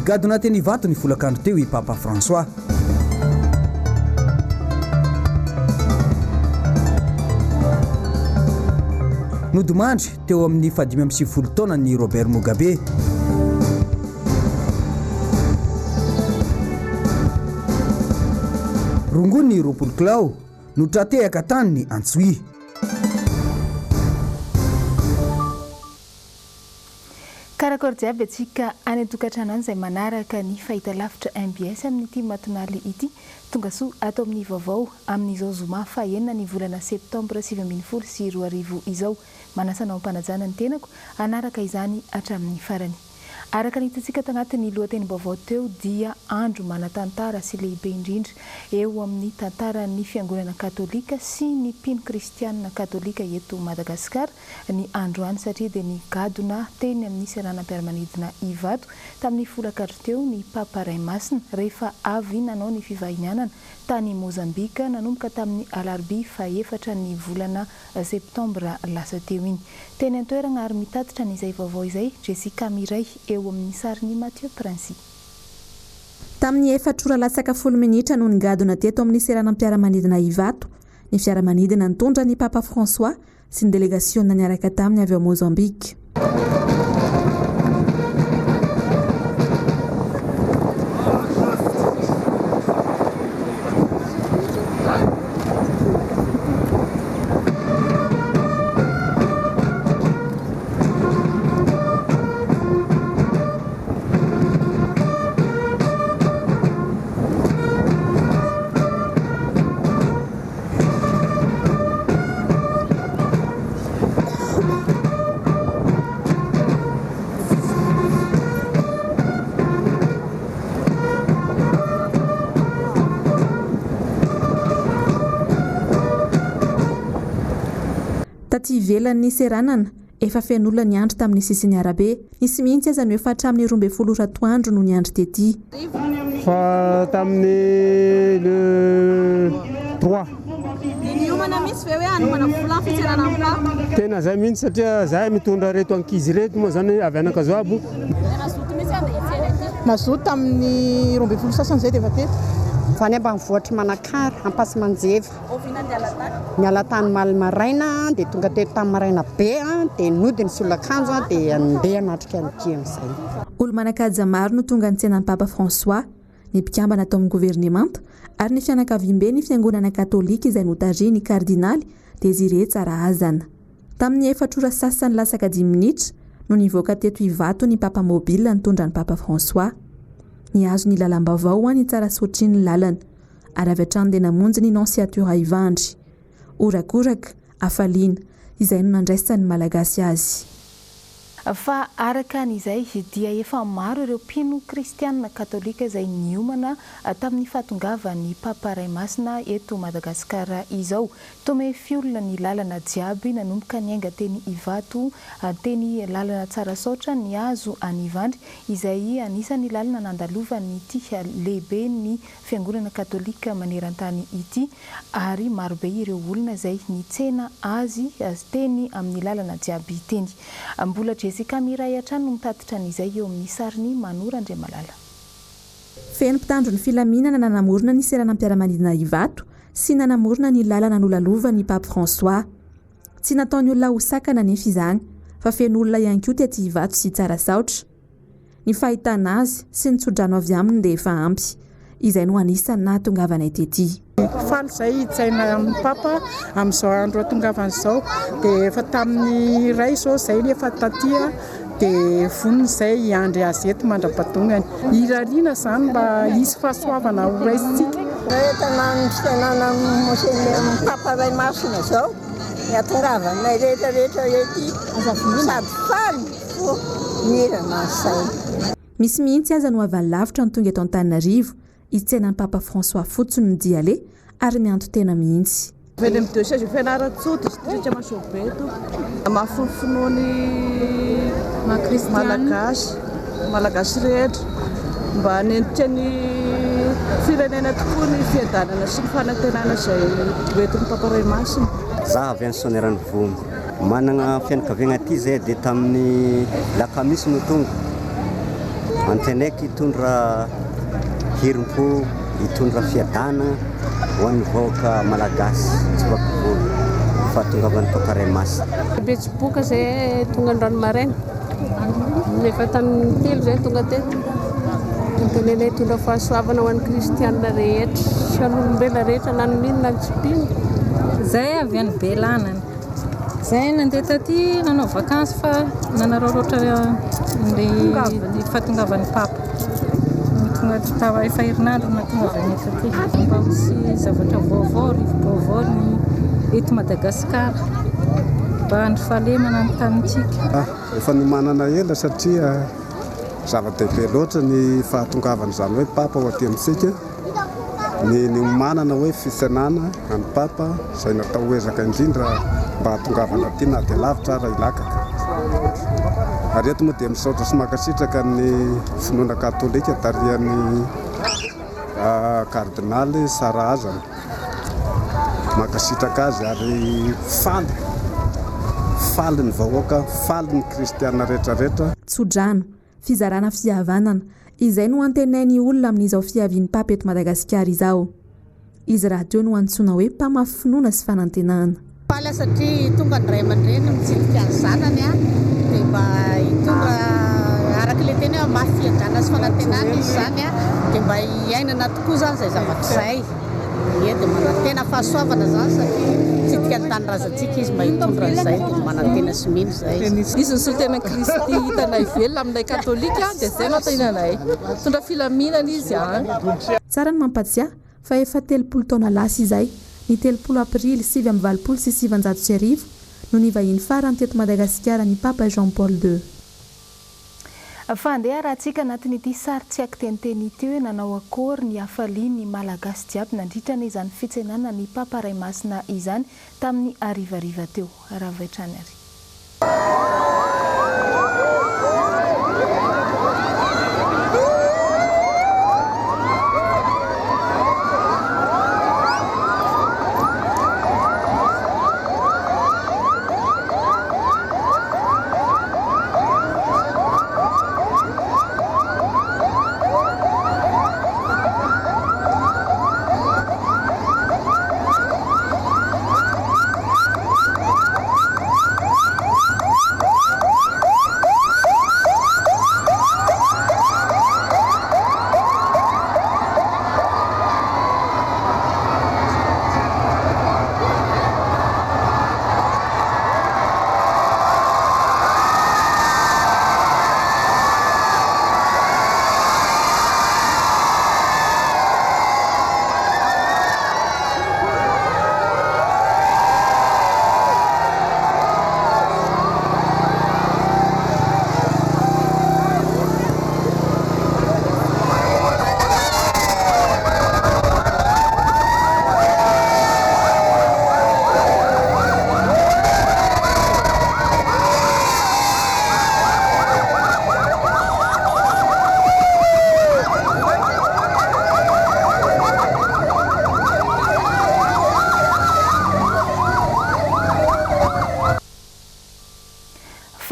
Nigadona teny Ivato ny folakandro teo i Papa François. Nodimandry teo amin'ny fahadimy 95 taonany Robert Mugabe. Rongony 20 kilao no tra-tehaka tany Antsohihy. Karakôry jiaby antsika any an-tokantrano any izay manaraka ny fahitalavitra mbs amin'ity matonaly ity. Tongasoa ato amin'ny vaovao amin'izao zoma fahenina ny volana septambra 2019 izao. Manasa anao am-panajana ny tenako hanaraka izany hatramin'ny farany. Araka ny hitantsika tanatin'ny lohatenim-baovao teo dia andro manan-tantara sy lehibe indrindra eo amin'ny tantaran'ny Fiangonana Katolika sy ny mpino kristianina katolika eto Madagasikara ny androany satria dia nigadona teny amin'ny seranam-piaramanidina Ivato tamin'ny folakandro teo ny Papa Ray Masina rehefa avy nanao ny fivahinianana tany Mozambika nanomboka tamin'ny alarobia fahefatra ny volana septambra lasa teo iny. Teny an-toerana ary mitatitra an'izay vaovao izay Jessica Miray eo amin'ny sarin'i Mathieu Princy. Tamin'ny efatra ora latsaka folo minitra no nigadona teto amin'ny seranam-piaramanidina Ivato ny fiaramanidina nitondra ny Papa François sy ny delegasiona niaraka taminy avy ao Mozambique. Taty ivelan'ny seranana, efa feno olona niandry tamin'ny sisin'ny arabe. Nisy mihitsy aza no efa hatramin'ny 12 ora atoandro no niandry tety. Fa tamin'ny le trois. Dia niomana mihitsy ve hoe hanomana vola amin'ny fitsenana ny Papa? Tena zay mihitsy satria zahay mitondra ireto ankizy ireto moa zany avy any Ankazoabo. Dia nazoto mihitsy handeha hitsena ety. Nazoto tamin'ny 12 sasany izay dia efa teto. Avy any ambanivohitr'i Manakara, Ampasimanjeva. Oviana niala tany? Niala tany omaly maraina dia tonga teto tamin'ny maraina be dia nody nisolo akanjo dia ndeha hanatrika an'ity amin'izay. Olo-manan-kaja maro no tonga nitsena an'i Papa François, ny mpikambana tao amin'ny governemanta ary ny fianakaviamben'ny fiangonana katolika izay notarihin'ny kardinaly Désiré Tsarahazana. Tamin'ny efatra ora sasany latsaka dimy minitra no nivoaka teto Ivato ny Papa mobile nitondra an'i Papa François. Nihazo ny lalam-baovao ho any Tsarasaotra iny ny lalana ary avy hatrany dia namonjy ny Nonciature Ivandry. Horakoraka, hafaliana, izay no nandraisan'ny Malagasy azy. Fa araka an'izay dia efa maro ireo mpino kristianina katolika izay niomana tamin'ny fahatongavan'ny Papa Ray Masina eto Madagasikara izao. Tomefy olona ny lalana jiaby nanomboka niainga teny Ivato teny lalana Tsarasaotra nihazo an'Ivandry izay anisan'ny lalana nandalovan'ity lehiben'ny Fiangonana Katolika maneran-tany ity ary marobe ireo olona izay nitsena azy teny amin'ny lalana jiaby teny. Mbola Jessica Miray hatrany no mitatitra an'izay eo amin'ny sarin'i Mano Randriamalala. Feno mpitandro ny filaminana nanamorona ny seranam-piaramanidina Ivato sy nanamorona ny lalana nolalovan'ny Pape François. Tsy nataon'ny olona ho sakana anefa izany fa feno olona ihany koa tety Ivato sy Tsarasaotra. Ny fahitana azy sy ny tsodrano avy aminy dia efa ampy. Izay no anisan'ny nahatongavanay tety. Faly izay hitsaina amin'ny Papa amin'izao andro hahatongavany izao. Dia efa tamin'ny iray izao izay no efa taty dia vonona izay hiandry azy eto mandra-pahatongany. Irariana izany mba hisy fahasoavana ho raisintsika. Entana ny fiainana amin'i Papa Ray Masina izao ny hahatongavanay rehetra rehetra ety sady faly. Fo mirana ny saina. Misy mihitsy aza no avy any lavitra no tonga eto Antananarivo, hitsena an'i Papa François fotsiny no dia aleha ary mianto-tena mihitsy. Avy any amin'ny diocèse Fianarantsoa, distrika Masobe tompoko. Hamafy ny finoan'ny Malagasy, Malagasy rehetra mba hanenjika ny firenena tokoa ny fiadanana sy ny fanantenana izay hoentin'ny Papa Ray Masina. Za avy any Soanierana-Ivongo. Managna fianakaviagna aty zay dia tamin'ny lakamisy no tonga. Antenaiko hitondra herim-po, hitondra fiadana ho an'ny vahoaka malagasy tsy vaky volo ny fahatongavan'ny Papa Ray Masina. Betsiboka izay tonga androany maraina. Efa tamin'ny telo izay tonga teto. Antenainay hitondra fahasoavana ho an'ny kristianina rehetra sy ho an'olombelona rehetra na ny mino na ny tsy mpino. Izay avy any Belanana. Izay nandeha taty nanao vakansy fa nanararaotra ny fahatongavan'ny Papa. Tonga tao efa herinandro nahatongavany taty. Mba hisy zavatra vaovao, rivo-baovao ny eto Madagasikara. Mba handry fahalemana ny tanintsika. Efa nomanana ela satria zava-dehibe loatra ny fahatongavan'izany hoe Papa ho aty amintsika. Ny niomanana hoe fitsenana an'i Papa izay natao ezaka indrindra mba hahatongavana aty na dia lavitra ara Ilakaka. Ary eto moa dia misaotra sy mankasitraka ny finoana katolika tarihan'ny Kardinaly Sarahazana. Mankasitraka azy ary faly, faly ny vahoaka, faly ny kristiana rehetrarehetra. Tsodrano, fizarana fihavanana, izay no antenain'ny olona amin'izao fiavian'ny Papa eto Madagasikara izao. Izy rahateo no antsoina hoe mpamafy finoana sy fanantenana. Faly aho satria tonga ny ray aman-dreny mitsidika ny zanany dia mba hitondra araka ilay teny hoe hamafy fiadanana sy fanantenana izy izany dia mba hiainana tokoa izany izay zavatra izay. Ie dia manantena fahasoavana izany satria mitsidika ny tanindrazantsika izy mba hitondra an'izay dia manantena sy mino izay. Izy no solontenan'i Kristy hitanay velona aminay katolika dia izay no antenainay. Mitondra filaminana izy an. Tsara ny mampatsiahy fa efa 30 taona lasa izay, ny 30 aprily 1989 no nivahiny farany teto Madagasikara ny Papa Jean Paul ii. Fa andeha arahantsika anatin'ity sary tsy akiteniteny ity hoe nanao akory ny hafalian'ny Malagasy jiaby nandritra ny izany fitsenana ny Papa Ray Masina izany tamin'ny harivariva teo. Rava hatrany ary.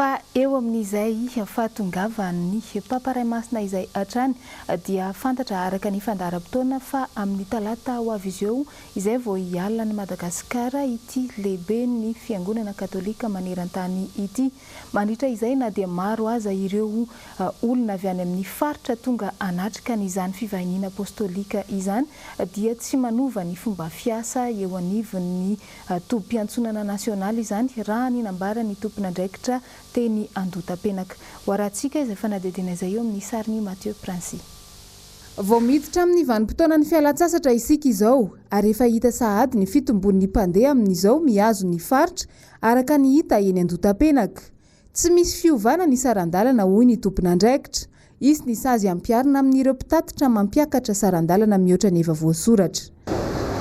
Fa eo amin'izay fahatongavan'ny Papa Ray Masina izay hatrany dia fantatra araka ny fandaharam-potoana fa amin'ny talata ho avy izy eo izay vao hiala an'i Madagasikara ity lehiben'ny Fiangonana Katolika maneran-tany ity. Mandritra izay na dia maro aza ireo olona avy any amin'ny faritra tonga hanatrika an'izany fivahiniana apostolika izany dia tsy manova ny fomba fiasa eo anivon'ny tobim-piantsonana nasionaly izany raha ny nambaran'ny tompon'andraikitra teny Andohatapenaka. Ho arahantsika izay fanadihadiana izay eo amin'ny sarin'i Mathieu Princy. Vao miditra amin'ny vanim-potoanan'ny fialan-tsasatra isika izao ary efa hita sahady ny fitombon'ny mpandeha amin'izao mihazo ny faritra araka ny hita eny Andohatapenaka. Tsy misy fiovana ny saran-dalana hoy ny tompon'andraikitra. Hisy ny sazy hampiharina amin'ireo mpitatitra mampiakatra saran-dalana mihoatra ny efa voasoratra.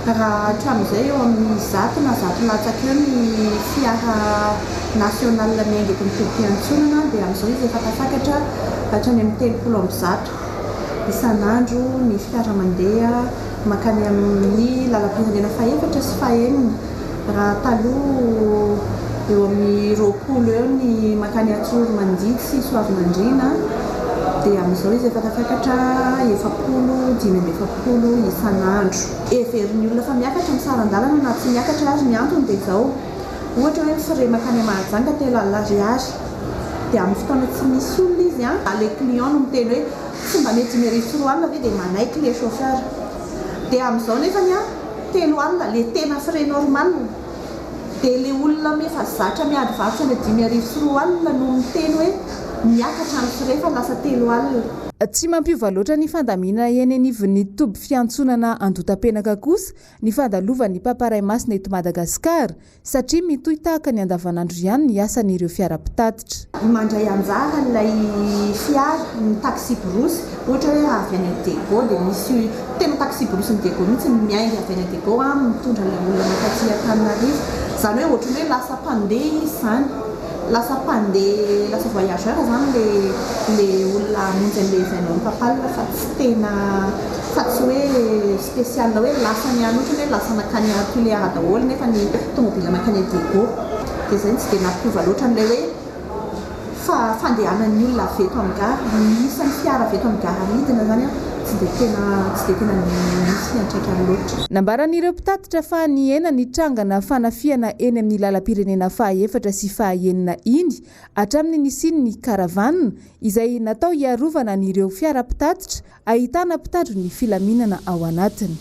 Raha hatramin'izay eo amin'ny zato na zato latsaka eo ny fiara national miainga eto amin'ny tobim-piantsonana dia amin'izao izy efa tafakatra hatrany amin'ny 130 isan'andro ny fiara mandeha mankany amin'ny lalam-pirenena fahefatra sy fahenina. Raha taloha eo amin'ny 20 eo ny mankany Antsoromandidy sy Soavinandriana Dia amin'izao izy efa tafakatra 40, 45 isan'andro. Heverin'ny olona fa miakatra ny saran-dalana na tsy miakatra ary ny antony dia izao, ohatra hoe ny frais mankany Mahajanga 30 ariary. Dia amin'ny fotoana tsy misy olona izy an, ilay client no miteny hoe tsy mba mety 2500 ve dia manaiky ilay chauffeur. Dia amin'izao nefany an, 30 ilay tena frais normal. Dia ilay olona efa zatra miady varotra any 2005 no miteny hoe miakatra ny frais fa lasa 30. Tsy mampiova loatra ny fandaminana eny anivon'ny toby fiantsonana Andotapenaka kosa ny fandalovan'ny Papa Ray Masina eto Madagasikara satria mitohy tahaka ny andavanandro ihany ny asan'ireo fiara mpitatitra. Mandray anjara ilay fiara, ny taxi-brousse, ohatra hoe raha avy any Diego dia misy tena taxi-brousse ny Diego mihitsy no miainga avy any Diego mitondra ilay olona mankaty Antananarivo. Izany hoe ohatran'ny hoe lasa mpandeha izy izany, lasa mpandeha, lasa voyageur izany ilay ilay olona hamonjy an'ilay événement papal fa tsy tena fa tsy hoe spécial hoe lasa ny any ohatran'ny hoe lasa nankany Tuléar daholo nefa ny tomobile mankany Diego. Dia izay no tsy dia nampiova loatra an'ilay hoe fa fandehanan'ny olona avy eto amin'ny gara, ny isan'ny fiara avy eto amin'ny gara midina izany an, tsy dia tena tsy dia tena nisy fiantraikany loatra. Nambaran'ireo mpitatitra fa nihena ny trangana fanafihana eny amin'ny lalam-pirenena fahaefatra sy fahaenina iny hatramin'ny nisian'ny caravane izay natao hiarovana an'ireo fiara mpitatitra ahitana mpitandro ny filaminana ao anatiny.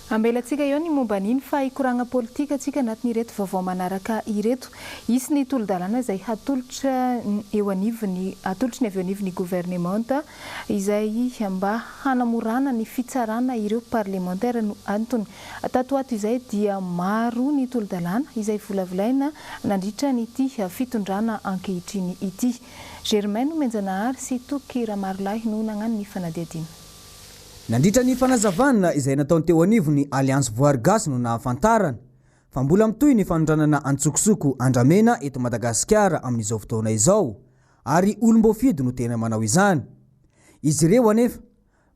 Ambelantsika eo ny momba an'iny fa hikoragna politika antsika anatin'ireto vaovao manaraka ireto. Hisy ny tolo-dalàna izay hatolotra eo anivon'ny hatolotry ny avy eo anivon'ny governemanta izay mba hanamorana ny fitsarana ireo parlemantera no antony. Tato ho ato izay dia maro ny tolo-dalàna izay volavolaina nandritra an'ity fitondrana ankehitriny ity. Germain Nomenjanahary sy Toky Ramarolahy no nagnano ny fanadihadiana. Nandritra ny fanazavana izay nataony teo anivon'ny Alliance Voary Gasy no nahafantarana fa mbola mitohy ny fanondranana antsokosoko andramena eto Madagasikara amin'izao fotoana izao ary olom-boafidy no tena manao izany. Izy ireo anefa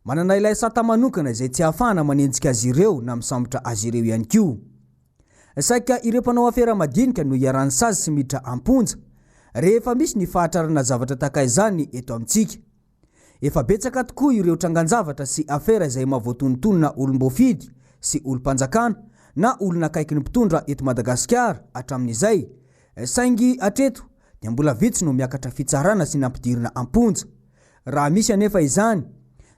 manana ilay sata manokana izay tsy ahafahana manenjika azy ireo na misambotra azy ireo ihany koa. Saika ireo mpanao afera madinika no iharan'ny sazy sy miditra am-ponja rehefa misy ny fahatrarana zavatra tahaka izany eto amintsika. Efa betsaka tokoa ireo trangan-javatra sy afera izay mahavoatonontonona olom-boafidy sy olom-panjakana na olona akaiky ny mpitondra eto Madagasikara hatramin'izay, saingy hatreto dia mbola vitsy no miakatra fitsarana sy nampidirina am-ponja. Raha misy anefa izany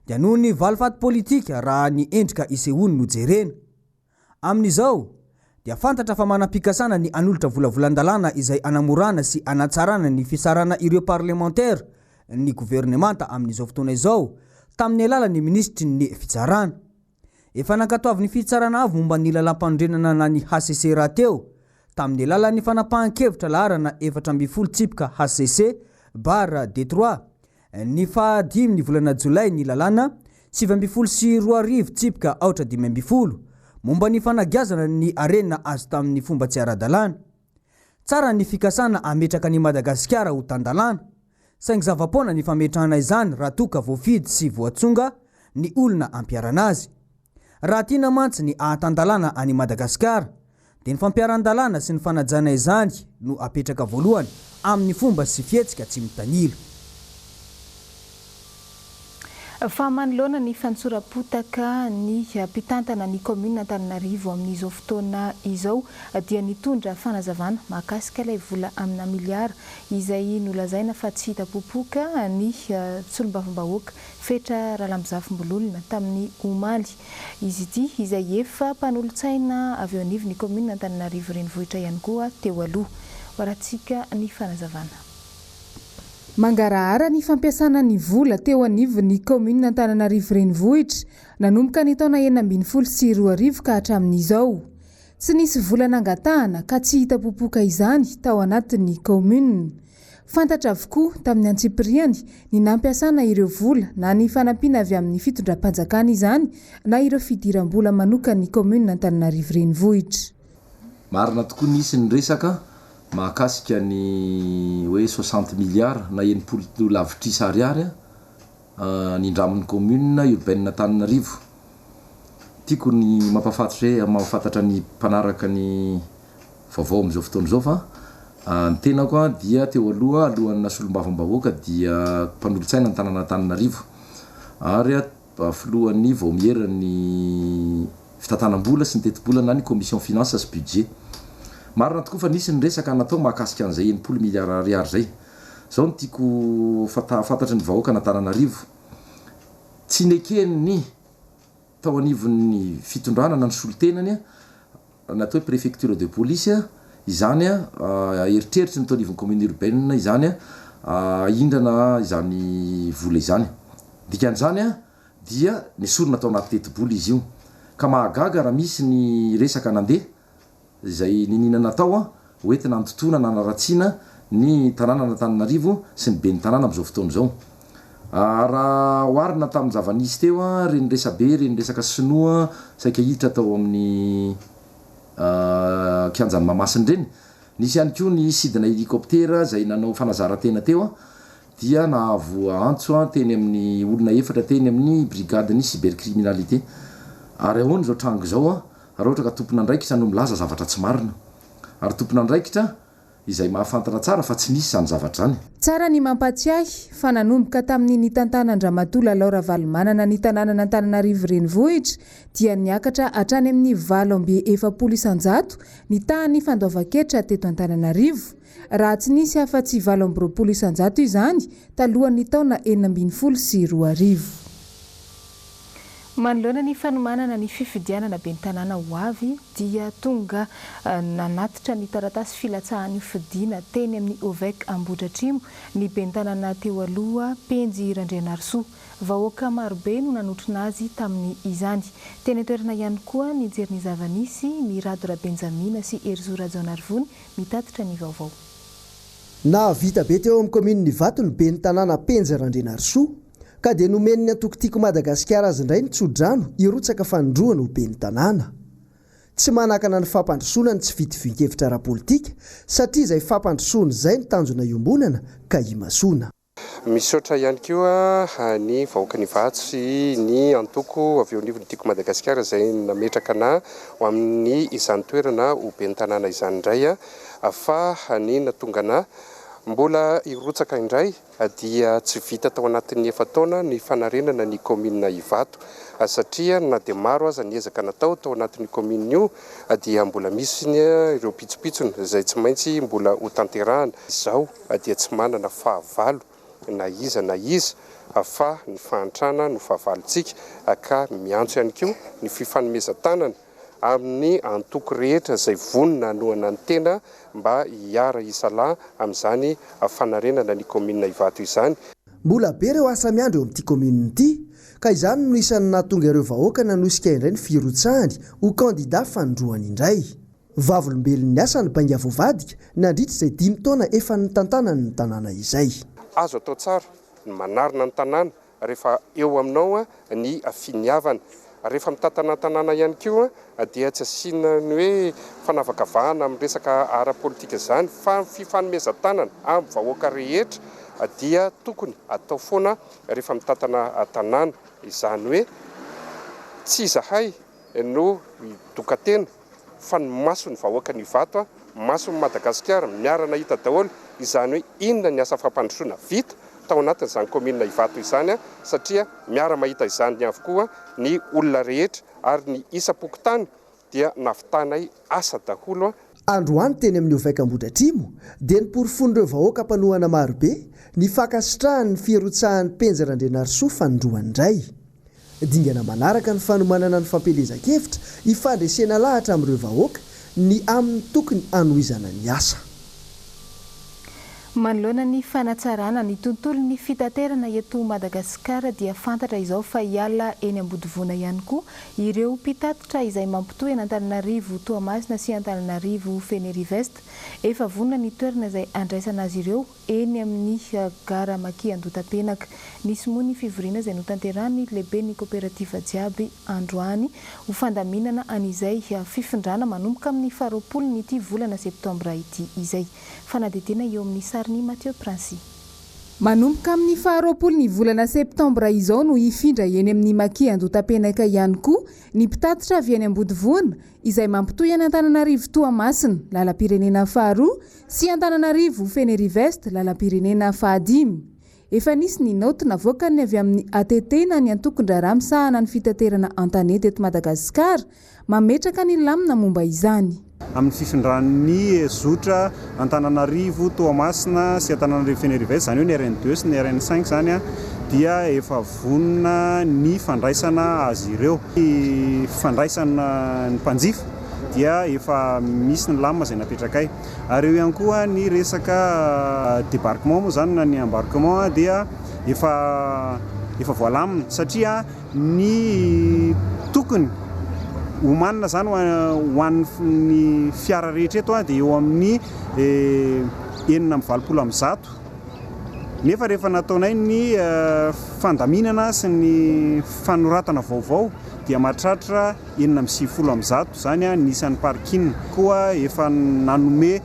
dia noho ny valifaty politika raha ny endrika isehoany no jerena. Amin'izao, dia fantatra fa manam-pikasana ny hanolotra volavolan-dalàna izay hanamorana sy hanatsarana ny fisarana ireo parlemantera ny governemanta amin'izao fotoana izao, tamin'ny alalan'ny minisitry ny Fitsarana. Efa nankatoavin'ny Fitsarana Avo momba ny Lalàmpanorenana na ny hcc rahateo, tamin'ny alalan'ny fanapahan-kevitra laharana 14 tsipika hcc barre D3, Ny faha dimy ny volana jolay ny lalàna 2019 tsipika aotra 15 momba ny fanagiazana ny harena azo tamin'ny fomba tsy ara-dalàna. Tsara ny fikasana hametraka an'i Madagasikara ho tan-dalàna, saingy zava-poana ny fametrahana izany raha toa ka voafidy sy voatsonga ny olona hampiharana azy. Raha tiana mantsy ny haha-tan-dalàna an'i Madagasikara dia ny fampiharan-dalàna sy ny fanajana izany no apetraka voalohany amin'ny fomba sy fihetsika tsy mitanila. Fa manoloana ny fantsoram-potaka ny mpitantana ny kaominina Antananarivo amin'izao fotoana izao dia nitondra fanazavana mahakasika ilay vola amina miliara izay nolazaina fa tsy hita popoka ny solombavambahoaka Fetra Ralambozafimbololona tamin'ny omaly. Izy ity izay efa mpanolotsaina avy eo anivon'ny kaominina Antananarivo Renivohitra ihany koa teo aloha. Hoarahantsika ny fanazavana. Mangarahara ny fampiasana ny vola teo anivon'ny kaominina Antananarivo Renivohitra nanomboka ny taona 2016 ka hatramin'izao. Tsy nisy vola nangatahana ka tsy hita popoka izany tao anatin'ny kaominina. Fantatra avokoa tamin'ny antsipiriany ny nampiasana ireo vola na ny fanampiana avy amin'ny fitondram-panjakana izany na ireo fidiram-bola manokan'ny kaominina Antananarivo Renivohitra. Marina tokoa nisy ny resaka mahakasika ny hoe soixante milliards na 60 lavitrisa ariary nindramin'ny commune urbaine Antananarivo. Tiako ny mampahafantatra ny mpanaraka ny vaovao amin'izao fotoana izao fa. Ny tenako dia teo aloha, alohan'ny naha solombavambahoaka dia mpanolotsaina ny tanàn'Antananarivo ary filohan'ny vaomieran'ny fitantanam-bola sy ny tetibola na ny commission finance sy budget. Marina tokoa fa nisy ny resaka natao mahakasika an'izay 60 miliara ariary izay. Izao no tiako fantatry ny vahoakan'Antananarivo, tsy neken'ny tao anivon'ny fitondrana na ny solontenany, ny atao hoe préfecture de police izany, eritreritry ny tao anivon'ny commune urbaine izany hindrana izany vola izany. Dikan'izany dia nesorina tao anaty tetibola izy io. Ka mahagaga raha misy ny resaka nandeha izay niniana natao hoentina handotoana na hanaratsiana ny tanànan'Antananarivo sy ny ben'ny tanàna amin'izao fotoana izao. Raha oharina tamin'ny zava-nisy teo, ireny resabe, ireny resaka sinoa saika hiditra tao amin'ny kianjan'i Mahamasina ireny, nisy ihany koa ny sidina hélicoptère izay nanao fanazaran-tena teo dia nahavoa antso teny amin'ny olona efatra teny amin'ny brigadin'ny cybercriminalité. Ary ahoana izao tranga izao raha ohatra ka tompon'andraikitra no milaza zavatra tsy marina? Ary tompon'andraikitra izay mahafantatra tsara fa tsy nisy izany zavatra izany. Tsara ny mampatsiahy fa nanomboka tamin'ny nitantanan-dRamatoa Lalao Ravalomanana ny tanànan'Antananarivo Renivohitra dia niakatra hatrany amin'ny 48% ny tahan'ny fandoavan-ketra teto Antananarivo, raha tsy nisy afa-tsy 28% izany talohan'ny taona 2016. Manoloana ny fanomanana ny fifidianana ben'ny tanàna ho avy dia tonga nanatitra ny taratasy filatsahany hofidiana teny amin'ny OVEC Ambohidratrimo ny ben'ny tanàna teo aloha Penjy Randrianarisoa. Vahoaka marobe no nanotrona azy tamin'ny izany. Teny an-toerana ihany koa nijery ny zava-nisy Mirado Rabenjamina sy Herizo Rajaonarivony mitatitra ny vaovao. Nahavita be teo amin'ny kaominin'Ivato Ivato ny ben'ny tanàna Penjy Randrianarisoa. Ka dia nomen'ny antoko Tiako Madagasikara azy indray ny tso-drano hirotsaka fanindroany ho ben'ny tanàna. Tsy manakana ny fampandrosoana ny tsy fitovian-kevitra ara-politika satria izay fampandrosoana izay no tanjona iombonana ka imasoana. Misaotra ihany koa ny vahoakan'Ivato sy ny antoko avy eo anivon'ny Tiako Madagasikara izay nametraka anà ho amin'ny izany toerana ho ben'ny tanàna izany indray fa ny nahatonga anà mbola hirotsaka indray dia tsy vita tao anatin'ny efa-taona ny fanarenana ny kaominina Ivato satria na dia maro aza ny ezaka natao tao anatin'io kaominina io dia mbola misy ireo pitsopitsony izay tsy maintsy mbola ho tanterahana. Izaho dia tsy manana fahavalo na iza na iza fa ny fahantrana no fahavalontsika ka miantso ihany koa ny fifanomezan-tanana amin'ny antoko rehetra izay vonona hanohana ny tena mba hiara-hisalahy amin'izany fanarenana ny kaominina Ivato izany. Mbola be ireo asa miandry eo amin'ity kaominina ity ka izany no isan'ny nahatonga ireo vahoaka nanosika indray ny firotsahany ho kandida fanindroany indray. Vavolombelon'ny asa ny bainga voavadika nandritra izay dimy taona efa nitantanany ny tanàna izay. Azo atao tsara ny manarina ny tanàna rehefa eo aminao ny finiavana. Rehefa mitantana tanàna ihany koa dia tsy asiana ny hoe fanavakavahana amin'ny resaka ara-politika izany fa ny fifanomezan-tanana amin'ny vahoaka rehetra dia tokony atao foana rehefa mitantana tanàna. Izany hoe tsy izahay no midoka-tena fa ny mason'ny vahoakan'i Ivato, mason'i Madagasikara, miara-nahita daholo izany hoe inona ny asa fampandrosoana vita tao anatin'izany kaominina Ivato izany satria miara-mahita izany avokoa ny olona rehetra ary ny isam-pokontany dia navitanay asa daholo. Androany teny amin'ny Ovec Ambohidratrimo dia noporofoin'ireo vahoaka mpanohana marobe ny fankasitrahany ny firotsahan'i Penjy Randrianarisoa fanindroany indray. Dingana manaraka ny fanomanana ny fampielezan-kevitra hifandresena lahatra amin'ireo vahoaka ny amin'ny tokony hanohizana ny asa. Manoloana ny fanatsarana ny tontolon'ny fitaterana eto Madagasikara dia fantatra izao fa hiala eny Ambodivona ihany koa ireo mpitatitra izay mampitohy an'Antananarivo Toamasina sy Antananarivo Fenerive-Est. Efa vonona ny toerana izay handraisana azy ireo eny amin'ny gara Maki Andotapenaka. Nisy moa ny fivoriana izay notanterahan'ny lehiben'ny koperativa jiaby androany ho fandaminana an'izay fifindrana manomboka amin'ny faharoapolon'ity volana septambra ity izay. Fanadihadiana eo amin'ny sarin'i Mathieu Princy. Manomboka amin'ny faharoapolo ny volana septambra izao no hifindra eny amin'ny Maki Andotapenaka ihany koa ny mpitatitra avy eny Ambodivona izay mampitohy an'Antananarivo Toamasina, lalam-pirenena faharoa, sy Antananarivo Fenerive-Est, lalam-pirenena fahadimy. Efa nisy ny naoty navoakan'ny avy amin'ny ATT na ny Antokon-draharaha misahana ny fitaterana an-tanety eto Madagasikara mametraka ny lamina momba izany. Amin'ny fifindran'ny zotra Antananarivo Toamasina sy Antananarivo Fenerive-Est, izany hoe ny RN deux sy ny RN cinq izany dia efa vonona ny fandraisana azy ireo. Ny fandraisana ny mpanjifa dia efa misy ny lamina izay napetrakay. Ary eo ihany koa ny resaka débarquement moa izany na ny embarquement dia efa efa voalamina satria ny tokony homanina izany ho an'ny fiara rehetra eto dia eo amin'ny 186 nefa rehefa nataonay ny fandaminana sy ny fanoratana vaovao dia mahatratra 196 izany ny isan'ny parking koa efa nanome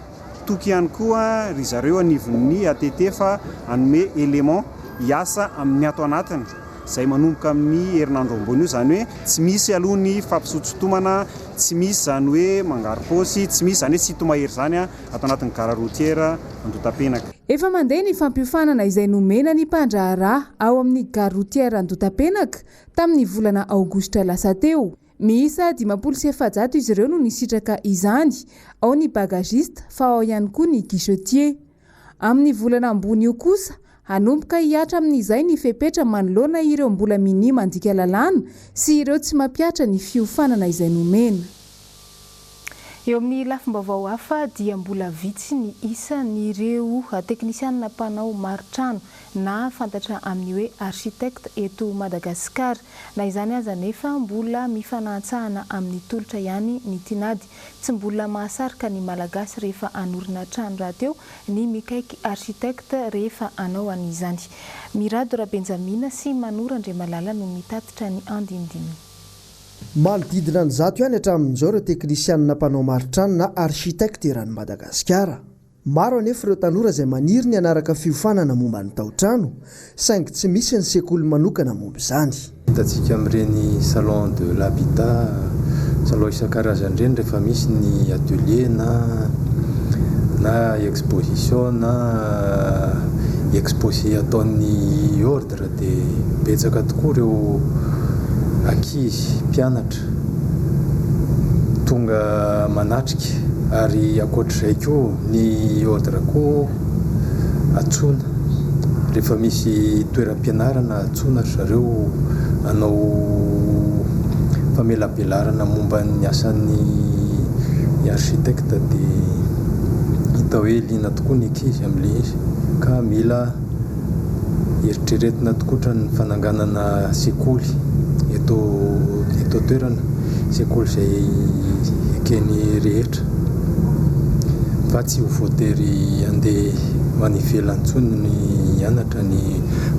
toky ihany koa ry zareo anivon'ny ATT fa hanome élément hiasa amin'ny ato anatiny izay manomboka amin'ny herinandro ambony io izany hoe tsy misy aloha ny fampisotsotomana, tsy misy izany hoe mangaro-paosy, tsy misy izany hoe sinto-mahery izany ato anatin'ny gara routière Andotapenaka. Efa mandeha ny fampiofanana izay nomena ny mpandraharaha ao amin'ny gare routière Andotapenaka tamin'ny volana aogositra lasa teo. Miisa 450 izy ireo no nisitraka izany, ao ny bagagiste fa ao ihany koa ny guichetier. Amin'ny volana ambony io kosa, hanomboka hihatra amin'izay ny fepetra manoloana ireo mbola minia mandika lalàna sy ireo tsy mampihatra ny fiofanana izay nomena. Eo amin'ny lafim-baovao hafa dia mbola vitsy ny isan'ireo teknisianina mpanao mari-trano na fantatra amin'ny hoe architecte eto Madagasikara. Na izany aza anefa mbola mifanahantsahana amin'ny tolotra ihany ny tinady. Tsy mbola mahasarika ny Malagasy rehefa hanorina trano rahateo ny mikaiky architecte rehefa hanao an'izany. Mirado Rabenjamina sy Manoro Andriamalala no mitatitra ny andinindininy. Manodidina ny zato ihany hatramin'izao ireo teknisianina mpanao maritrano na architecte eran'i Madagasikara. Maro anefa ireo tanora izay maniry ny hanaraka fiofanana momba ny taotrano, saingy tsy misy ny sekoly manokana momba izany. Hitantsika amin'ireny salon de l'habitat, salon isan-karazany ireny rehefa misy ny atelier na na exposition na exposé ataon'ny ordre dia betsaka tokoa ireo ankizy mpianatra tonga manatrika ary ankoatr'izay koa ny ordre koa antsoina rehefa misy toeram-pianarana antsoina ry zareo hanao famelabelarana momba ny asan'ny architecte dia hita hoe liana tokoa ny ankizy amin'ilay izy ka mila Eritreretina tokoatra ny fananganana sekoly eto eto an-toerana, sekoly izay eken'ny rehetra fa tsy ho voatery handeha ho any ivelany intsony ny hianatra ny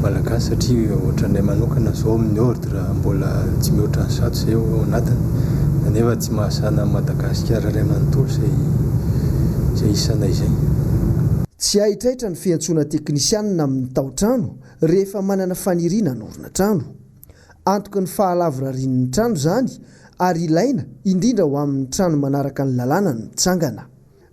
Malagasy satria ohatranay manokana izao amin'ny ordre mbola tsy mihoatra ny zato izay ao anatiny kanefa tsy mahasana an'i Madagasikara iray manontolo izay izay isanay izay. Tsy haitraitra ny fiantsoana teknisianina amin'ny tao-trano rehefa manana faniriana hanorina trano. Antoky ny fahalavorarian'ny trano izany ary ilaina indrindra ho amin'ny trano manaraka ny lalàna ny mitsangana.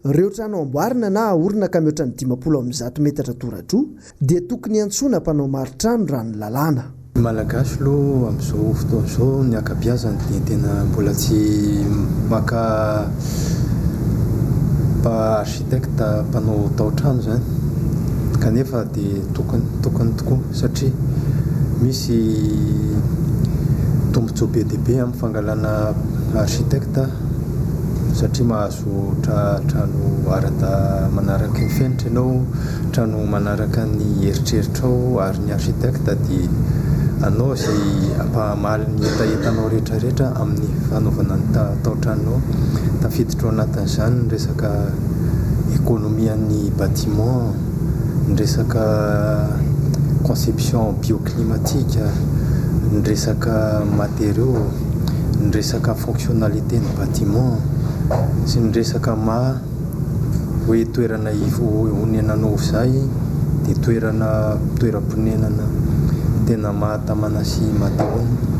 Ireo trano amboarina na aorina ka mihoatra ny 150 metatra tora-droa dia tokony hiantsoana mpanao mari-trano raha ny lalàna. Ny Malagasy aloha amin'izao fotoana izao ny ankabiazany dia tena mbola tsy maka architecte mpanao tao-trano izany kanefa dia tokony tokony tokoa satria misy tombontsoa be dia be amin'ny fangalana architecte satria mahazo trano ara-da manaraka ny fenitra ianao. Trano manaraka ny eritreritrao ary ny architecte dia anao izay hampahamaly ny hetahetanao rehetra rehetra amin'ny fanaovana ny tao-tranonao. Tafiditra ao anatin'izany ny resaka économie an'ny bâtiment, ny resaka conception bioclimatique, ny resaka matériaux, ny resaka fonctionnalité ny bâtiment sy ny resaka maha hoe toerana honenanao izay Dia toerana toeram-ponenana tena mahatamana sy maha-te-honina.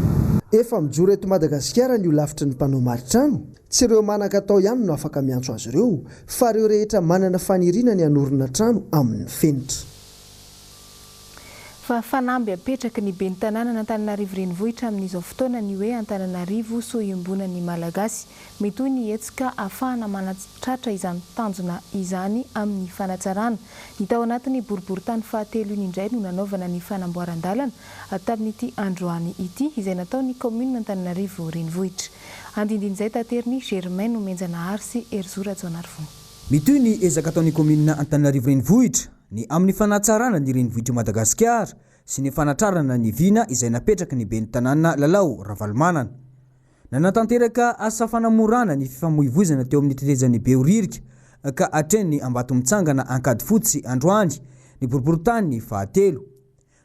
Efa mijoro eto Madagasikara ny holafitry ny mpanao maritrano. Tsy ireo manan-katao ihany no afaka miantso azy ireo fa ireo rehetra manana faniriana ny hanorina trano amin'ny fenitra. Fa fanamby apetraky ny ben'ny tanànan'Antananarivo Renivohitra amin'izao fotoana ny hoe Antananarivo soa iombonan'ny Malagasy. Mitohy ny hetsika ahafahana manatratra izany tanjona izany amin'ny fanatsarana. Ny tao anatin'ny boriborintany fahatelo iny indray no nanaovana ny fanamboaran-dalana tamin'ity androany ity, izay nataon'ny kaominina Antananarivo Renivohitra. Andindin'izay taterin'i Germain Nomenjanahary sy Herizo Rajaonarivony. Mitohy ny ezaka ataon'ny kaominina Antananarivo Renivohitra ny amin'ny fanatsarana ny renivohitr'i Madagasikara sy ny fanatrarana ny vina izay napetraky ny ben'ny tanàna Lalao Ravalomanana. Nanatanteraka asa fanamorana ny fifamoivoizana teo amin'ny tetezan'i Behoririka ka hatreny Ambatomitsangana Ankadifotsy androany ny boriborintany fahatelo.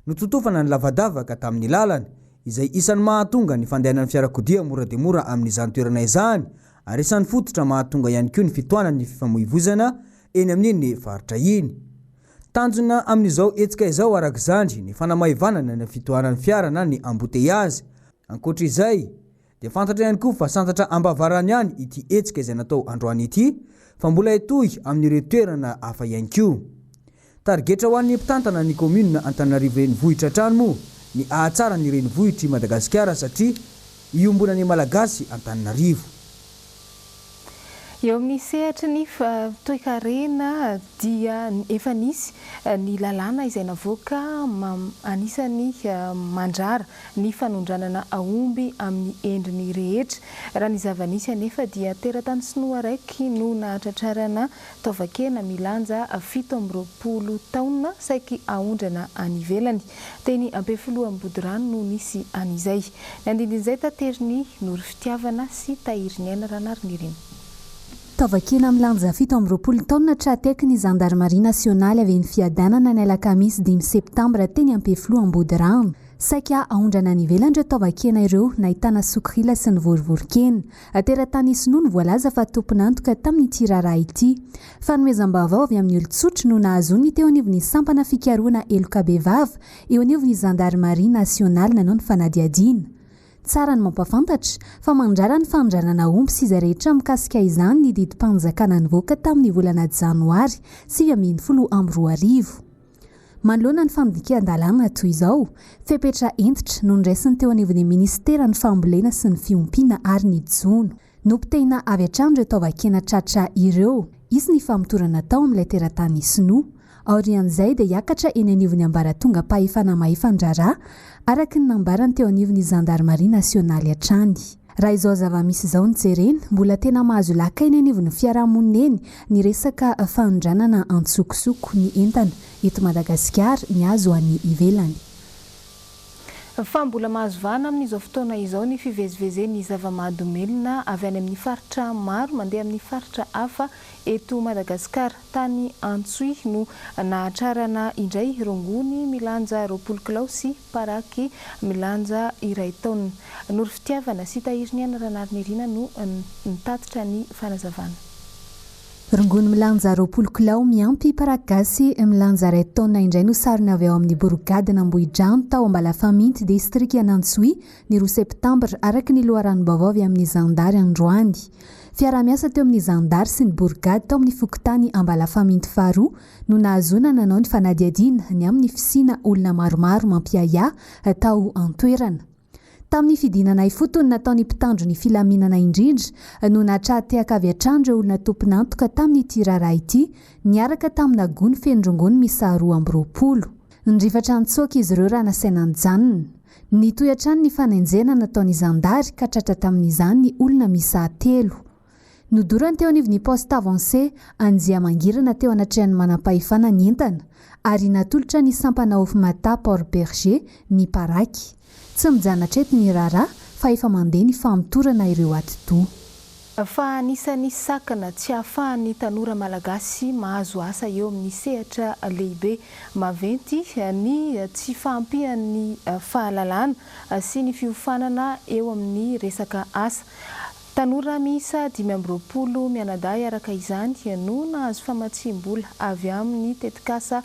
Nototofana ny lavadavaka tamin'ny lalana, izay isan'ny mahatonga ny fandehanan'ny fiarakodia mora dia mora amin'izany toerana izany ary isan'ny fototra mahatonga ihany koa ny fitohanan'ny fifamoivoizana eny amin'iny faritra iny. Tanjona amin'izao hetsika izao araka izany ny fanamaivanana ny fitohanan'ny fiara na ny embouteillage. Ankoatra izay, Dia fantatra ihany koa fa santatra ambavarano ihany ity hetsika izay natao androany ity fa mbola hitohy amin'ireo toerana hafa ihany koa. Tarigetra ho an'ny mpitantana ny kaominina Antananarivo Renivohitra hatrany moa ny hahatsara ny renivohitr'i Madagasikara satria iombonan'ny Malagasy Antananarivo. Eo amin'ny sehatry ny toekarena dia efa nisy ny lalàna izay navoaka anisan'ny mandrara ny fanondranana aomby amin'ny endriny rehetra. Raha ny zava-nisy anefa dia teratany sinoa araiky no nahatratrarana taovan-kena milanja 27 taonina saiky aondrana any ivelany. Teny Ampefiloha Ambodirano no nisy an'izay. Ny andindin'izay taterin'i Noro Fitiavana sy Tahiriniaina Ranarinirina. Taovan-kena milanja 27 taonina tra-teky ny zandarimaria nasionaly avy eny Fiadanana ny alakamisy dimy septambra teny Ampefiloha Ambodirano. Saika aondrana any ivelany ireo taovan-kena ireo nahitana sokrila sy ny vorivorin-kena. Teratany sinoa no voalaza fa tompon'antoka tamin'ity raharaha ity. Fanomezam-baovao avy amin'ny olon-tsotra no nahazoan'ny teo anivon'ny sampana fikarohana heloka bevava eo anivon'ny zandarimaria nasionaly nanao ny fanadihadiana. Tsara ny mampafantatra fa mandrara ny fanondranana omby sy izay rehetra mikasika izany ny didim-panjakana nivoaka tamin'ny volana janoary 2019. Manoloana ny fandikan-dalàna toy izao, fepetra hentitra no noraisin'ny teo anivon'ny minisiteran'ny Fambolena sy ny Fiompiana ary ny Jono. Nopotehina avy hatrany ireo taovan-kena tratra ireo. Hisy ny famotorana atao amin'ilay teratany sinoa. Aorian'izay dia hiakatra eny anivon'ny ambaratongam-pahefana mahefa-draharaha, araka ny nambarany teo anivon'ny zandarimaria nasionaly hatrany. Raha izao zava-misy izao no jerena, mbola tena mahazo laka eny anivon'ny fiarahamonina eny ny resaka fanondranana antsokosoko ny entana eto Madagasikara mihazo any ivelany. Fa mbola mahazo vahana amin'izao fotoana izao ny fivezivezen'ny zava-mahadomelina avy any amin'ny faritra maro mandeha amin'ny faritra hafa eto Madagasikara. Tany Antsohihy no nahatrarana indray rongony milanja 20 kilao sy paraky milanja iray taonina. Noro Fitiavana sy Tahiriniaina Ranarinirina no nitatitra ny fanazavana. Rongony milanja 20 kilao miampy paraky gasy milanja iray taonina indray no sarona avy ao amin'ny borigadin'Ambohidrano tao Ambalafaminty, distrikan'Antsohihy, ny roa septambra, araka ny loharanom-baovao avy amin'ny zandary androany. Fiaraha-miasa teo amin'ny zandary sy ny borigady tao amin'ny fokontany Ambalafaminty faharoa no nahazoana nanao ny fanadihadiana ny amin'ny fisiana olona maromaro mampiahiahy tao an-toerana. Tamin'ny fidinana ifotony nataon'ny mpitandro ny filaminana indrindra no nahatraha-tehaka avy hatrany ireo olona tompon'antoka tamin'ity raharaha ity niaraka tamina gony feno rongony miisa 22. Nirifatra nitsoaka izy ireo raha nasaina nijanona. Nitohy hatrany ny fanenjehana nataon'ny zandary ka tratra tamin'izany ny olona miisa telo. Nodorany teo anivon'ny poste avancé Anjiamangirana teo anatrehan'ny manampahefana ny entana ary natolotra ny sampana Ofmata Port Bergé ny paraky. Tsy mijanona hatreto ny raharaha fa efa mandeha ny famotorana ireo atidoha. Fa anisan'ny sakana tsy ahafahan'ny tanora malagasy mahazo asa eo amin'ny sehatra lehibe maventy ny tsy fahampian'ny fahalalana sy ny fiofanana eo amin'ny resaka asa. Tanora miisa 25 mianadahy araka izany no nahazo famatsiam-bola avy amin'ny tetikasa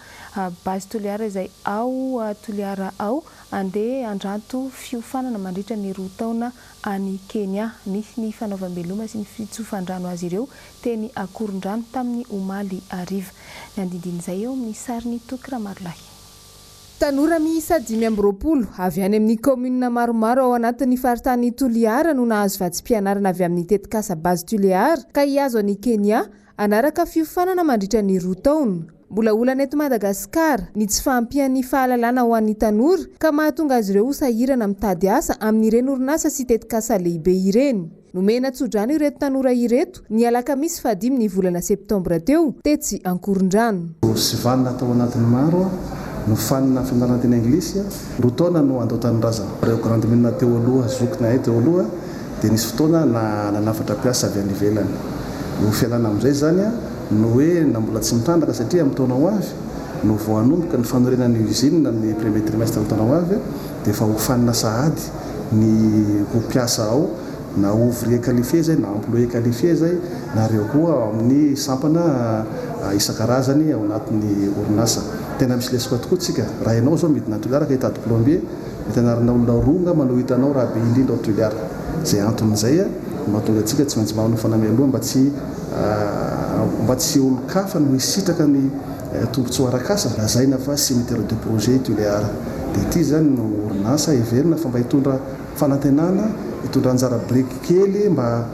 Base Toliara izay ao Toliara ao andeha handranto fiofanana mandritra ny roa taona any Kenya. Nisy ny fanaovam-beloma sy ny fitsofan-drano azy ireo teny Akorondrano tamin'ny omaly hariva. Ny andindin'izay eo amin'ny sarin'i Toky Ramarolahy. Tanora miisa 25 avy any amin'ny kaominina maromaro ao anatin'ny faritanin'i Toliara no nahazo vatsim-pianarana avy amin'ny tetikasa Base Tulear ka hihazo an'i Kenya hanaraka fiofanana mandritra ny roa taona. Mbola olana eto Madagasikara ny tsy fahampian'ny fahalalana ho an'ny tanora ka mahatonga azy ireo ho sahirana mitady asa amin'ireny orinasa sy tetikasa lehibe ireny. Nomena tsodrano ireto tanora ireto ny alakamisy fahadimy ny volana septambra teo, tetsy Ankorondrano. Sivanina tao anatin'ny maro, nofanina fianarana teny anglisy, roa taona no handao tanindrazana. Ireo grande mine teo aloha, zokinay teo aloha, dia nisy fotoana nanafatra mpiasa avy any ivelany. Io fialana amin'izay izany no hoe na mbola tsy mitrandraka satria amin'ny taona ho avy no vao hanomboka ny fanorenana ny usine ny premier trimestre ny taona ho avy dia efa hofanina sahady ny ho mpiasa ao na ouvrier qualifié izay na employé qualifié izay na ireo koa ao amin'ny sampana isan-karazany ao anatin'ny orinasa. Tena misy lesoka tokoa tsika. Raha ianao izao midina any Toliara ka hitady plombier, mety anarana olona roa angamba no hitanao raha be indrindra ao Toliara. Izay antony izay no mahatonga antsika tsy maintsy manofana mialoha mba tsy mba tsy olon-kafa no hisitraka ny tombontsoa arak'asa. Lazaina fa cimetière de projet i Tulear. Dia ity izany no orinasa heverina fa mba hitondra fanantenana, hitondra anjara biriky kely mba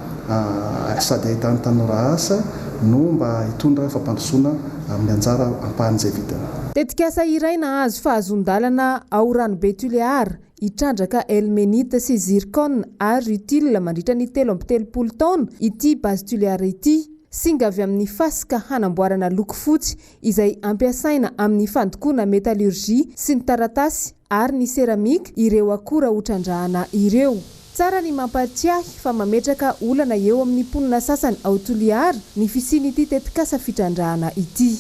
sady ahitan'ny tanora asa no mba hitondra fampandrosoana amin'ny anjara ampahany izay vitany. Tetikasa iray nahazo fahazoan-dalana ao Ranobe Tulear, hitrandraka ilménite sy zircon ary rutile mandritra ny 33 taona ity Base Tulear ity. Singa avy amin'ny fasika hanamboarana loko fotsy izay ampiasaina amin'ny fandokoana métallurgie sy ny taratasy ary ny céramique ireo akora hotrandrahana ireo. Tsara ny mampahatsiahy fa mametraka olana eo amin'ny mponina sasany ao Toliara ny fisian'ity tetikasa fitrandrahana ity.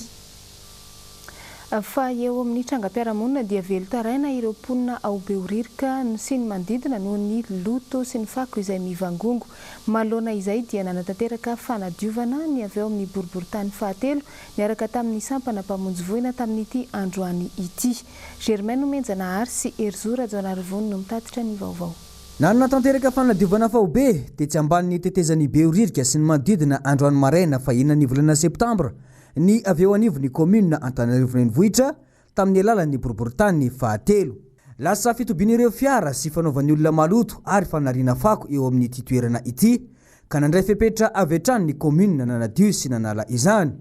Fa eo amin'ny trangam-piarahamonina dia velon-taraina ireo mponina ao Behoririka sy ny manodidina noho ny loto sy ny fako izay mivangongo. Manoloana izay dia nanatanteraka fanadiovana ny avy ao amin'ny boriborintany fahatelo niaraka tamin'ny sampana mpamonjy voina tamin'ity androany ity. Germain Nomenjanahary sy Herizo Rajaonarivony no mitatitra ny vaovao. Nanatanteraka fanadiovana faobe tetsy ambanin'ny tetezan'i Behoririka sy ny manodidina androany maraina fahina ny volana septambra ny avy eo anivon'ny kaominina Antananarivo Renivohitra tamin'ny alalan'ny boriborintany fahatelo. Lasa fitobian'ireo fiara sy fanaovan'ny olona maloto ary fanariana fako eo amin'ity toerana ity ka nandray fepetra avy hatrany ny kaominina nanadio sy nanala izany.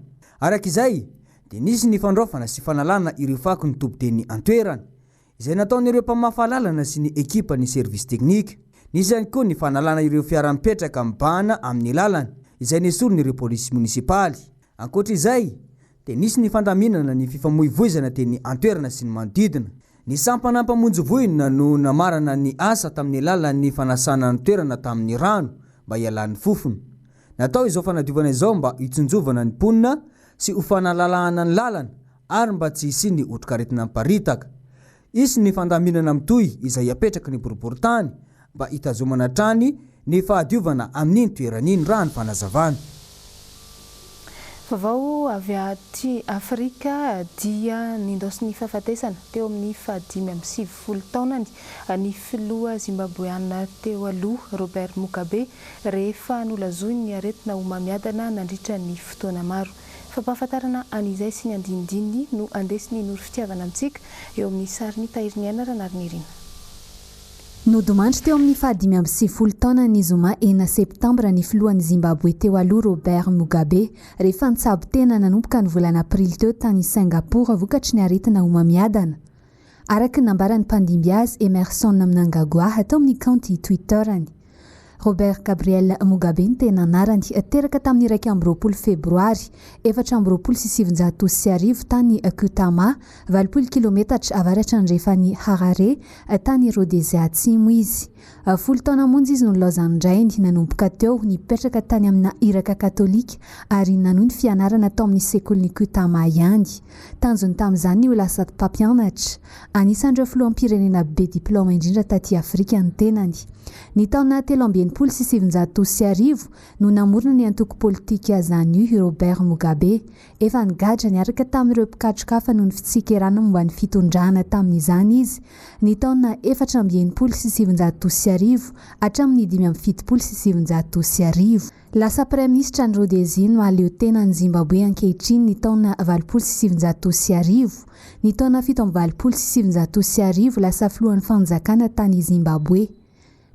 Araka izay dia nisy ny fandraofana sy fanalana ireo fako nitoby teny an-toerana. Izay nataon'ireo mpamafa lalana sy ny ekipan'ny service technique. Nisy ihany koa ny fanalana ireo fiara mipetraka mibahana amin'ny lalana, izay nesorin'ireo polisy monisipaly. Ankoatra izay, dia nisy ny fandaminana ny fifamoivoizana teny an-toerana sy ny manodidina. Ny sampana mpamonjy voina no namarana ny asa tamin'ny alalan'ny fanasana ny toerana tamin'ny rano mba hialan'ny fofona. Natao izao fanadiovana izao mba hitsinjovana ny mponina sy ho fanalalahana ny lalana ary mba tsy hisian'ny otrikaretina miparitaka. Hisy ny fandaminana mitohy izay apetraky ny boriborintany mba hitazomana hatrany ny fahadiovana amin'iny toerana iny, raha ny fanazavana. Vaovao avy aty Afrika dia nindaosin'ny fahafatesana teo amin'ny faha-95 taonany ny filoha Zimbaboeana teo aloha Robert Mugabe rehefa nolazoin'ny aretina homamiadana nandritra ny fotoana maro. Fampahafantarana an'izay sy ny andinindininy no andesin'i Noro Fitiavana amintsika eo amin'ny sarin'i Tahiriniaina Ranarinirina. Nodimandry teo amin'ny faha-95 taonany ny zoma enina septambra ny filohan'i Zimbaboe teo aloha Robert Mugabe, rehefa nitsabo tena nanomboka ny volana aprily teo tany Singapour vokatry ny aretina homamiadana. Araka ny nambaran'ny mpandimby azy Emmerson Mnangagwa tao amin'ny kaonty Twitter-ny. Robert Gabriel Mugabe ny tena anarany. Teraka tamin'ny 21 Febroary 1924 tany Kutama, 80 kilometatra avaratra andrefan'i Harare, tany Rhodezia Atsimo izy. Folo taona monja izy no nilaozan'ny rainy. Nanomboka teo, nipetraka tany amina iraka katolika ary nanohy ny fianarana tao amin'ny sekolin'i Kutama ihany. Tanjony tamin'izany ny ho lasa mpampianatra. Anisan'ireo filoham-pirenena be diplaoma indrindra taty Afrika ny tenany. Ny taona 63. 1969 no namorona ny antoko politika ZANU i Robert Mugabe. Efa nigadra niaraka tamin'ireo mpikatroka hafa noho ny fitsikerana momba ny fitondrana tamin'izany izy ny taona 1964 hatramin'ny 1975. Lasa praiminisitra any Rhodésie ny mahaleo tena an'i Zimbaboe ankehitriny ny taona 1980. Ny taona 1987 lasa filohan'ny fanjakana tany Zimbaboe.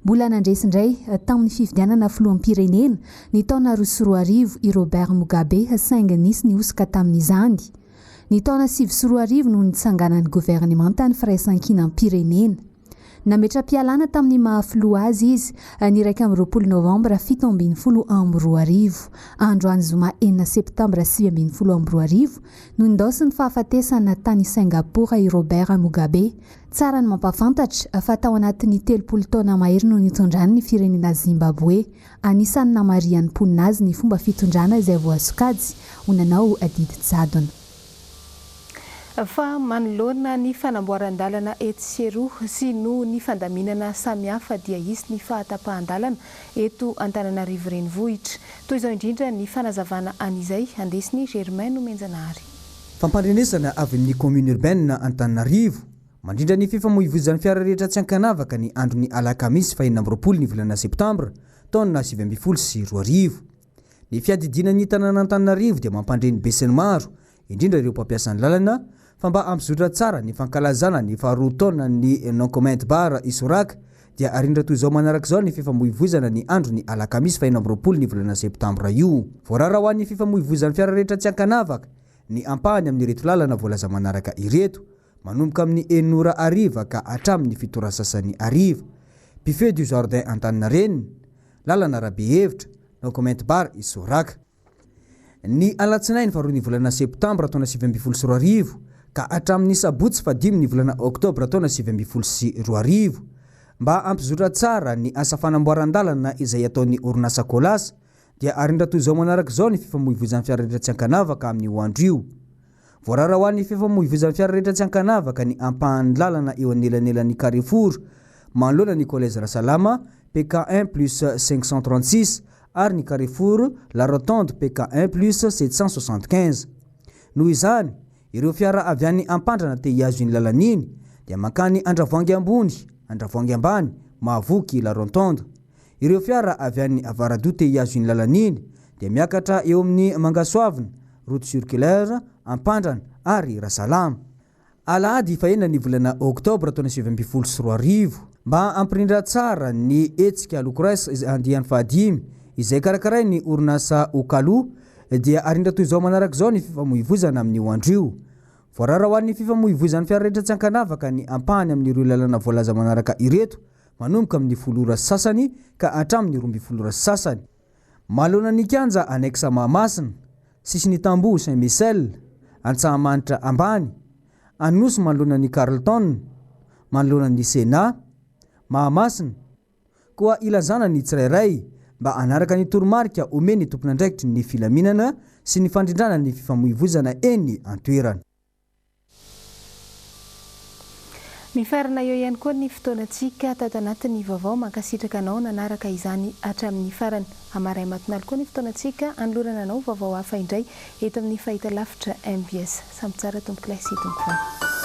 Mbola nandresy indray tamin'ny fifidianana filoham-pirenena ny taona 2002 i Robert Mugabe saingy nisy ny hosoka tamin'izany. Ny taona 2009 no nitsanganan'ny governemantan'ny firaisankinam-pirenena. Nametra-pialana tamin'ny maha filoha azy izy ny 21 novambra 2017. Androany zoma 6 septambra 2019 no nindaosin'ny fahafatesana tany Singapour i Robert Mugabe. Tsara ny mampahafantatra fa tao anatin'ny 30 taona mahery no nitondrany ny firenena Zimbaboe. Anisan'ny namarihan'ny mponina azy ny fomba fitondrana izay voasokajy ho nanao didy jadona. Fa manoloana ny fanamboaran-dalana etsy sy eroa sy noho ny fandaminana samihafa dia hisy ny fahatapahan-dalana eto Antananarivo Renivohitra. Toy izao indrindra ny fanazavana an'izay andesin'i Germain Nomenjanahary. Fampandrenesana avy amin'ny Commune Urbaine Antananarivo, mandrindra ny fifamoivoizan'ny fiara rehetra tsy ankanavaka ny andron'ny alakamisy faha 26 ny volana septambra taona 2019. Ny fiadidiana ny tanàn'Antananarivo dia mampandre ny besinimaro, indrindra ireo mpampiasa ny lalana, fa mba hampizotra tsara ny fankalazana ny faharoa taonan'ny Non Comment Bar Isoraka dia arindra toy izao manaraka izao ny fifamoivoizana ny andron'ny alakamisy faha 26 ny volana septambra io. Voarara ho an'ny fifamoivoizan'ny fiara rehetra tsy ankanavaka ny ampahany amin'ireto lalana voalaza manaraka ireto, manomboka amin'ny 6 ora hariva ka hatramin'ny 7 ora sasany hariva. Buffet du Jardin Antaninarenina, lalana Rabehevitra, No Comment Bar Isoraka. Ny alatsinainy faharoa ny volana septambra taona 2019 ka hatramin'ny sabotsy fahadimy ny volana oktobra taona 2019. Mba hampizotra tsara ny asa fanamboaran-dalana izay ataon'ny orinasa Colas dia arindra toy izao manaraka izao ny fifamoivoizan'ny fiara rehetra tsy ankanavaka amin'io andro io. Voarara ho an'ny fifamoivoizan'ny fiara rehetra tsy ankanavaka ny ampahan'ny lalana eo anelanelan'ny Carrefour manoloana ny Collège Rasalama PK 1 plus 536 ary ny Carrefour La Rotonde PK 1 plus 775. Noho izany, ireo fiara avy any Ampandrana te hihazo iny lalana iny dia mankany Andravoahangy ambony, Andravoahangy ambany, Mahavoky, La Rotonde. Ireo fiara avy any Avaradoha te hihazo iny lalana iny dia miakatra eo amin'ny Mangasoavina, route circulaire, Ampandrana ary Rasalama. Alahady fahenina ny volana oktobra taona 2019. Mba hampirindra tsara ny hetsika Locres andiany fahadimy izay karakarain'ny orinasa Okalou dia arindra toy izao manaraka izao ny fifamoivoizana amin'io andro io. Voarara ho an'ny fifamoivoizan'ny fiara rehetra tsy ankanavaka ny ampahany amin'ireo lalana voalaza manaraka ireto manomboka amin'ny 10 ora sy sasany ka hatramin'ny 12 ora sy sasany. Manoloana ny kianja Annexe Mahamasina, sisin'ny tamboho Saint Michel, Antsahamanitra ambany, Anosy manoloana ny Carlton, manoloana ny Sénat, Mahamasina. Koa ilazana ny tsirairay mba hanaraka ny toromarika omen'ny tompon'andraikitry ny filaminana sy ny fandrindrana ny fifamoivoizana eny an-toerana. Mifarana eo ihany koa ny fotoanantsika tato anatin'ny vaovao. Mankasitraka anao nanaraka izany hatramin'ny farany. Hamaray matonaly koa ny fotoanantsika hanolorana anao vaovao hafa indray eto amin'ny fahitalavitra mbs. Samy tsara tompokolahy sy tompokovavy.